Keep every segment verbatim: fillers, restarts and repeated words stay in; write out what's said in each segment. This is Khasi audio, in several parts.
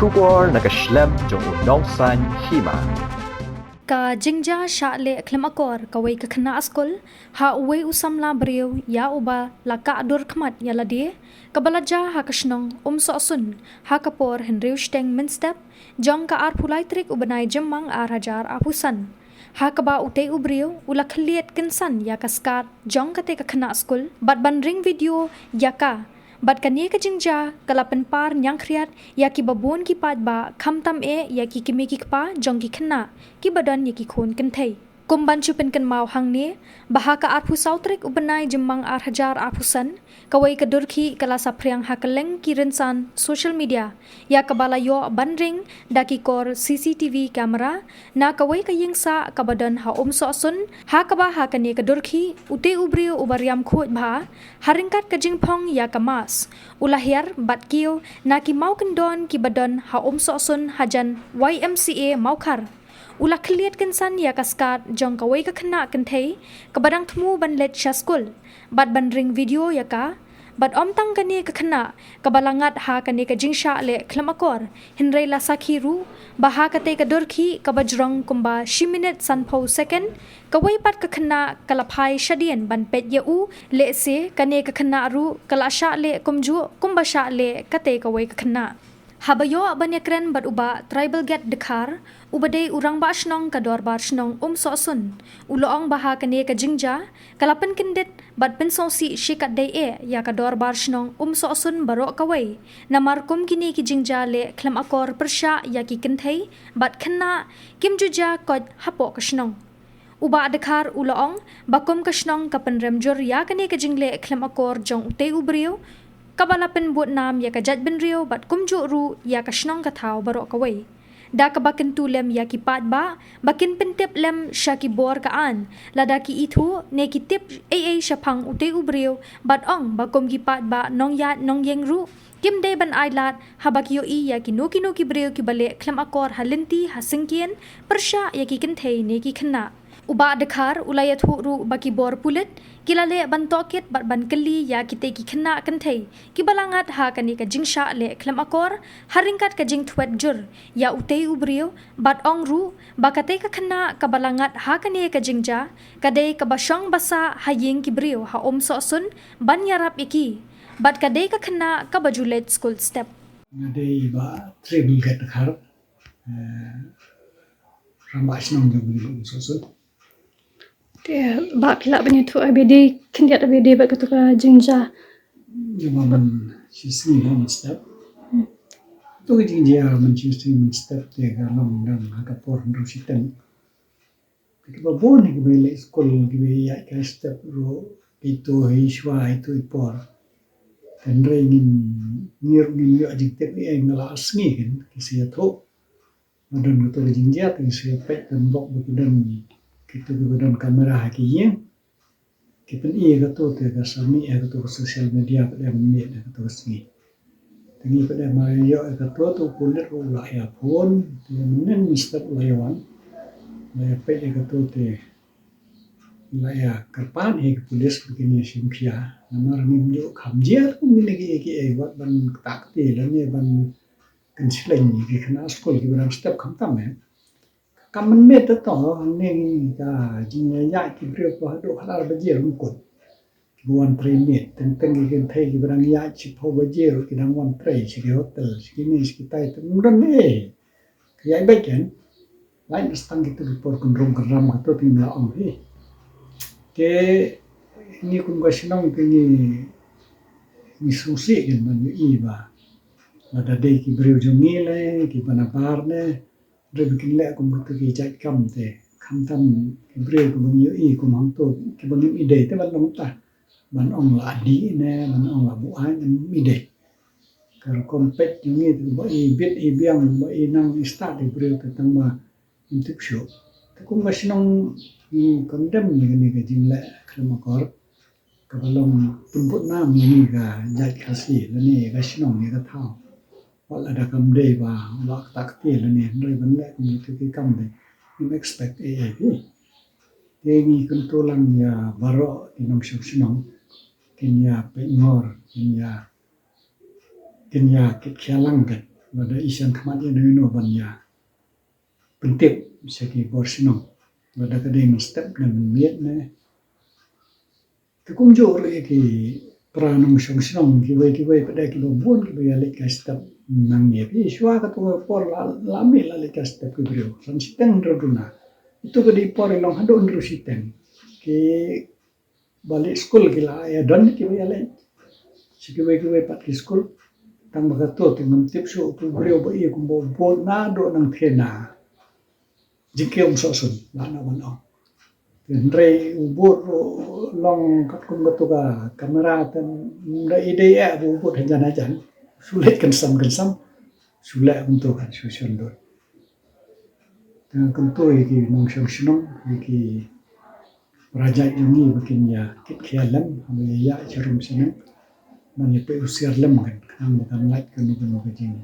Khubor na ka shlem jong u nongsan hima. Ka jingjia shah leh khlem akor kawei ka khynnah skul ha uwei u samla briew ïa uba la kah dur khmat ïa lade, kaba la jia ha ka shnong Umsohsun ha ka por hynriew shiteng mynstep jong ka arphew lai tarik u bnai Jymmang ar hajar arphew san. Ha kaba utei u briew u la khylliat kynsan ïa ka skat jong katei ka khynnah skul bad ban ring video ïa ka. Bad kane ka jingjia ka la pynpar ñiangkhriat ïa kiba bun ki paidbah, khamtam eh ïa ki kmie ki kpa jong ki khynnah kiba don ïa ki khun kynthei. Kum ban shu pynkynmaw hangne ba ha ka arphew saw tarik u bnai Jymmang ar hajar arphew san, kawei ka durkhih ka la saphriang ha kylleng ki rynsan social media ïa kaba la ïoh ban ring da ki kor C C T V camera na kawei ka ïing sah kaba don ha Umsohsun, ha kaba ha kane ka durkhih utei u briew uba riam khuid bha, ha ryngkat ka jingphong ïa ka mask, u la hiar bad kiew na ki mawkyndon kiba don ha Umsohsun hajan Y M C A Mawkhar. U la khylliat kynsan ïa ka skat jong kawei ka khynnah kynthei kaba dang thmu ban leit sha skul bad ban ring video ïa ka. Bad ym tang kane ka khynnah kaba la ngat ha kane ka jingshah leh khlem akor, hynrei la sakhi ruh ba ha katei ka durkhih kaba jrong kumba shi minit sanphew second, kawei pat ka khynnah ka la phai shadien ban peit ïa u. Lehse kane ka khynnah ruh ka la shah leh kumjuh kumba shah leh katei kawei ka khynnah. Haba ïoh ban ïakren bad u Bah Tribal Gate Dkhar, uba dei u rangbah shnong ka dorbar shnong Umsohsun, u la ong ba ha kane ka jingjia ka la pynkyndit bad pynsngewsih shikatdei eh ïa ka dorbar shnong Umsohsun baroh kawei, namar kum kine ki jingjia leh khlem akor pyrshah ïa ki kynthei bad khynnah kim ju jia koit hapoh ka shnong. U Bah Dkhar u la ong ba kum ka shnong ka pynrem jur ïa kane ka jingleh khlem akor jong utei u briew kaba la pynbud nam ïa ka jaitbynriew bad kumjuh ruh ïa ka shnong ka thaw baroh kawei. Da kaba kyntu lem ïa ki paidbah ba kin pyntip lem sha ki bor ka aiñ lada ki ithuh ne ki tip ei ei shaphang utei u briew, bad ong ba kum ki paidbah nongïaid nongïeng ruh kim dei ban ailad haba ki ïohi ïa kino kino ki briew kiba leh khlem akor ha lynti ha syngkien pyrshah ïa ki kynthei ne ki khynnah. U Bah Dkhar u la ïathuh ruh ba ki bor pulit ki la leh ban tohkit bad ban kylli ïa kitei ki khynnah kynthei kiba la ngat ha kane ka jingshah leh khlem akor, ha ryngkat ka jingthwet jur ïa utei u briew, bad ong ruh ba katei ka khynnah kaba la ngat ha kane ka jingjia ka dei kaba shong ba sah ha ïing ki briew ha Umsohsun ban ïarap ïa ki, bad ka dei ka khynnah kaba ju leit skul step. Nga dei Bah Tribal Gate Dkhar, eh, rangbah shnong jong ka ri Umsohsun. Te Bah, phi lah ban ïathuh ïa ba dei khyndiat ïa ba dei bad kato ka jingjia? Jong nga man shi sngi ba mynstep. Hmm. Kato ka jingjia man shi sngi mynstep te ka long dang ha ka por hynriew shiteng. Kiba bun kiba leit skul kiba ïaid ka step ruh, ito hi shuwa ito i por. Hynrei ngim, ngim, ngim ïoh jingtip ei ei, nga la sngi kan ki sa ïathuh. Ba don kato ka jingjia te ki sa peit, kan bok ba ki don kito kiba don kamera ha ki ïing. Ki pyni ïa kato te ka sa mih ïa kato ka social media, pat ïa mih ïa kato ka sngi. Te ngi pat ïa ma ïoh ïa kato te u pulit u la ïa phone, te mynne mynstep u la ïa wan. La ïa peit ïa kato te la ïa kyrpad ïa ki pulit ba kin ïa shim khia. Namar ngim ju kham jia kum kine ki, ki, eh, wat ban kta kti lane ban kynshleng ïa ki khynnah skul kiba dang step khamtam, eh. Ka mynmiet to, hangne ka jingïaid ki briew haduh khatar baje ruh ym kut. Kiba wan trei miet, teng teng ki kynthei kiba dang ïaid shiphew baje ruh ki dang wan trei sha ki hotel, sha kine sha kitai, te ym don ei. Ka ïaid beit kan. Lait na tang kito ki por kynrum kynram kato te ngi la ong hi. Te ngi kum ka shnong te ngi, ngi sngewsih kan ban ïohi ba lada dei ki briew jong ngi lei, kiba nabar ne, hynrei ba kin leh kum kato ki jait kam te. Khamtam ki briew kiba ngi ïohi kum hangto kiba ngim i dei te ban long ta. Ban ong la dih ne, ban ong la buaid ne, ngim i dei. Ka rukom peit jong ngi te ba i bit i biang, ba i nang i stad i briew te tang ba ngim tip shuh. Te kum ka shnong ngi condemn ïa kane ka jingleh khlem akor. Kaba long pynbud nam ïa ngi ka jait Khasi lane ïa ka shnong ïa ka thaw. Wat lada kam dei ba, ba kata kti lane hynrei ban leh kum kito ki kam te ngim expect ei ei hi. Te ngi kyntu lang ïa baroh ki nongshong shnong kin ïa peit ngor, kin ïa, kin ïa kit khia lang kat. Lada i shan khmat ïa no ïa no ban ïa pyntip sha ki bor shnong. Lada ka dei mynstep ne mynmiet ne. Te kumjuh ruh ïa ki para nongshong shnong kiwei kiwei pat de kiba bun kiba ïa leit kai step nangne. Phi shuwa kato ka por la, la mih la leit kai step ki briew. San shiteng hynriew duna. Ito ka dei por i long haduh hynriew shiteng. Ki ba leit skul ki la ïa don kiba ïa leit. Sha kiwei kiwei pat ki skul. Tang ba kato te ngam tip shuh u briew ba ïa kumba u bud naduh nang thena. Jingkiew um soh sun la na ban ong. Te hynrei u bud ruh long katkum kato ka kamera te ym da i dei eh ba u bud hajan hajan. Shu leit kynsan kynsan. Shu leh kumto kan shu shon lut. Te kumto ïa ki nongshong shnong ïa ki para jait jong ngi ba kin ïa kit khia lem haba ïa ïa sharum shnong. Ban ïa peit husiar lem kan khnang ba kan lait kano kano ka jing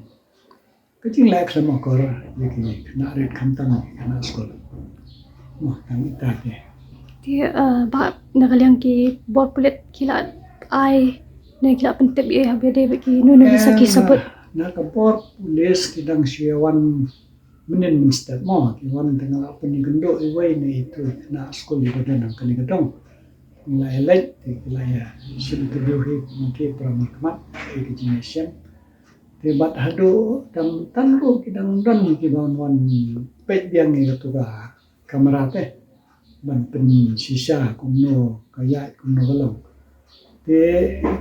ka jingleh khlem akor ïa ki khynnah rit khamtam ki khynnah skul. Mo tang ita te. Te uh, ba na ka liang ki bor pulit ki la ai ne ki la pyntip ïa haba dei ba ki nunu nunu sa ki sabut. Na ka bor pulit ki dang shu ïa wan mynnin mynstep mo ki wan tang la pynikynduh iwei ne itu khynnah skul iba don nang kane ka dong. Ki la ïa leit te ki la ïa shim interview hi ki para markhmat ïa ki jingïashem. Te bad haduh tam tam ruh ki dang don kiba wan peit biang ïa katu ka kamera te ban pynshisha kumno ka ïaid kumno ka long. Te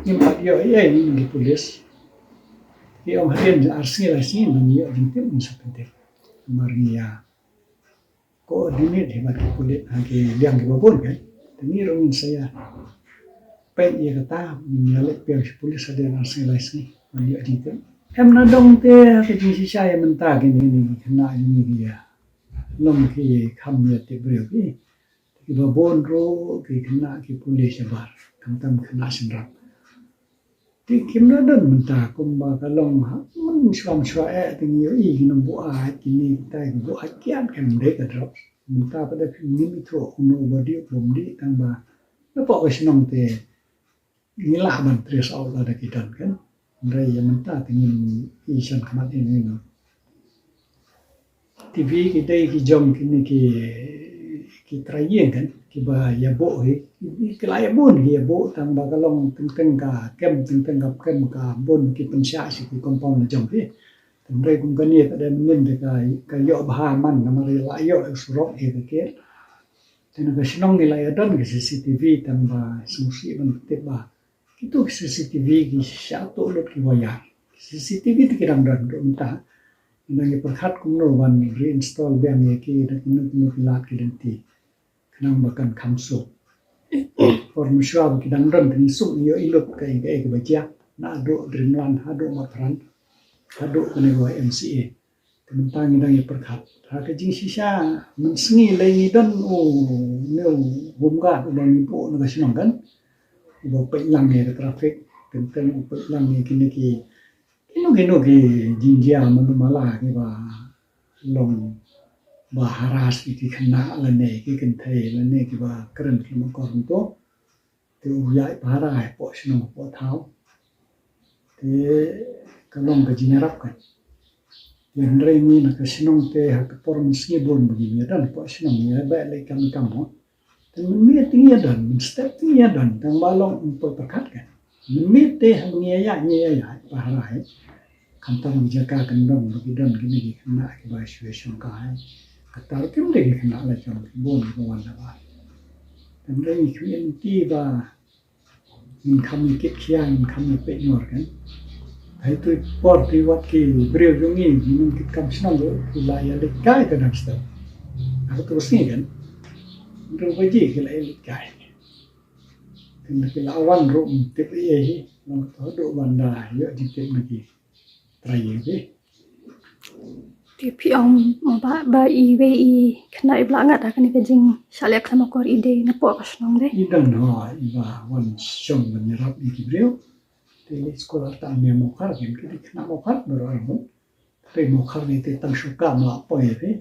ngim pat ïoh ei ei na ki pulit. Ki ong hadien ar sngi lai sngi nang ïoh jingtip nang sa pyntip. Namar ngi ïa coordinate hi bad ki pulit ha ki liang kiba bun kan. Te ngi ruh ngin sa ïa peit ïa kata ngin ïa leit peit sha pulit hadien ar sngi lai sngi ban ïoh jingtip. Em na dong te ha ka jingshisha ïa mynta kine ki khynnah jong ngi ki ïa long ki kham ïa tip briew ki. Kiba bun ruh ki khynnah ki pulit shabar khamtam khynnah shynrang. Te kim da don mynta kumba ka long ha mynshuwa mynshuwa eh te ngi ïohi ki nongbuaid kine kita ki buaid kiad kan dei ka drugs. Mynta pat da phim ngim ithuh uno uba dih uba ym dih tang ba napoh ka shnong te ngi lah ban trace out lada ki don kan. Hynrei ïa mynta te ngim i shan khmat ïano ïano. TV ki dei ki jong kine ki, ki trai ïing kan, kiba ïa buh hi, ki la ïa bun ki ïa buh tang ba ka long teng teng ka kem, teng teng ka kem ka bun ki pynshah sha ki compound la jong ki. Hynrei kum kane ka dei mynnin te ka, ka ïoh bha man namar ïa la ïoh surok hi ka kit. Te na ka shnong ngi la ïa don ki CCTV tang ba sngewsih ban tip ba Kito ki CCTV ki shisha tuh lut ki wire. CCTV te ki dang don ruh mynta. Ngi dang ïa pyrkhat kumno ban reinstall biang ïa ki da kino kino ki lad ki lynti. Khnang ba kan kham suk. Por mynshuwa ba ki dang don te ngi suk ngi ïohi lut kaei kaei kaba jia. Naduh Dreamland haduh Mathran haduh kane ka Y M C A. Te mynta ngi dang ïa pyrkhat. Ha ka jingshisha, mynsngi lei ngi don u, ne u home guard uba ngi buh na ka shnong kan. Uba peit lang ïa ka traffic, teng teng u peit lang ïa kine ki, kino kino ki jingjia mano mala kiba long ba harass ïa ki khynnah lane ki kynthei lane kiba kren khlem akor kumto. Te u ïaid para hapoh shnong hapoh thaw. Te ka long ka jingïarap kan. Te hynrei ngi na ka shnong te ha ka por mynsngi bun ba ngim ïadon hapoh shnong, ngi ïa beh leit kam kam mo. Te mynmiet te ngi ïadon, mynstep te ngi ïadon, tang ba long ym poi pyrkhat kan. Mynmiet te ha ngi ïa ïaid, ngi ïa ïaid para hi. Khamtam ki jaka kyndong ba ki don kine ki khynnah kiba shu ïashongkai. Kata ruh kim dei ki khynnah la jong ki bun kiba wan na bar. Te hynrei ngi kyrmen te ba ngin kham ïa kit khia, ngin kham ïa peit nor kan. Hai tu por te wat ki briew jong ngi, ngin kit kam shnong ruh ki la ïa leit kai ka dang step. Haba tu sngi kan. Ruh ba ji ki la ïa leit kai. Kan ki la wan ruh ym tip ei ei hi. Long to do ban da ïoh jingtip na ki. Trai ïing te. Te phi ong mo ba, ba iwei i khynnah iba la ngat ha kane ka jingshah leh khlem akor i dei napoh ka shnong de. I don ho iba wan shong ban ïarap ïa ki briew. Te leit skul arta ne Mawkhar kin ki dei khynnah Mawkhar baroh arngut. Te Mawkhar ne te tang shu kam la poi te.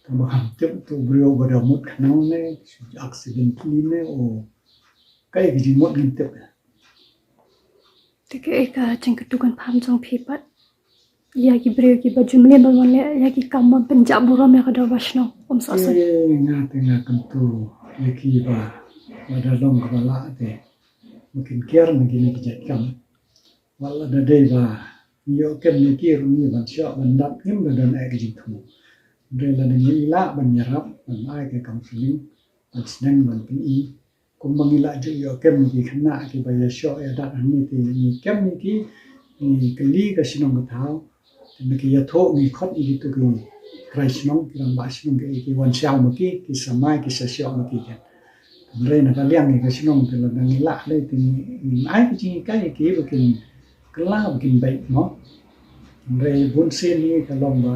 Tang ba kham tip tu briew ba da mut khnang ne shu accidentally ne o kaei ka jingmut ngim tip. Te kaei ka jingkyntu kynpham jong phi pat? ïa ki briew kiba ju mlien ban wan leh ïa ki kam ban pynjah burom ïa ka dorbar shnong, um sah suk. Nga te nga kyntu ïa ki ba lada long kaba lah te ba kin kiar na kine ki jait kam. Wat lada dei ba ngi ïoh kem ïa ki ruh ngi ban shoh ban dap ngim da don eh ka jingthmu. Hynrei lada ngi lah ban ïarap ban ai ka counselling ban sneng ban pyni. Kumba ngi lah ju ïoh kem ïa ki khynnah kiba ïa shoh ïa dat hangne te ngi kem ïa ki, ngi kylli ka shnong ka thaw. Te ngi ïathuh ngi khot ïa kito ki trai shnong ki rangbah shnong ki wan shaw ma ki, ki samai ki sa shoh ma ki kan. Hynrei na ka liang ïa ka shnong te lada ngi lah lei te ngi ai ka jinghikai ïa ki ba kin kylla ba kin beit mo. Hynrei bun sien hi ka long ba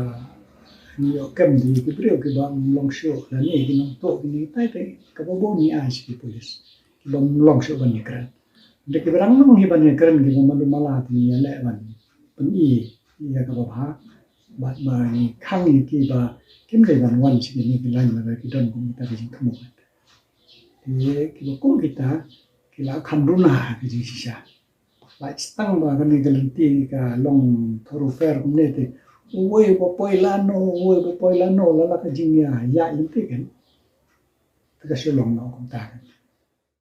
ngi ïoh kem da ki briew kiba ym long shuh lane ki nongtuh kine kitai te kaba bun ngi ai sha ki pulit kiba ym long shuh ban ïakren. Hynrei kiba dang long hi ban ïakren kiba malu mala te ngi ïaleh ban pyni ïa kaba bha bad ba ngi khang ïa ki ba kim dei ban wan sha kine ki lain lada ki don kum kita ki jingthmu. Te kiba kum kita ki la kham duna ha ka jingshisha. Lait tang ba kane ka lynti ka long thoroughfare kumne te uwei ba poi lano, uwei ba poi lano, la la ka jingïaid lynti kan. Te ka shu long noh kumta kan.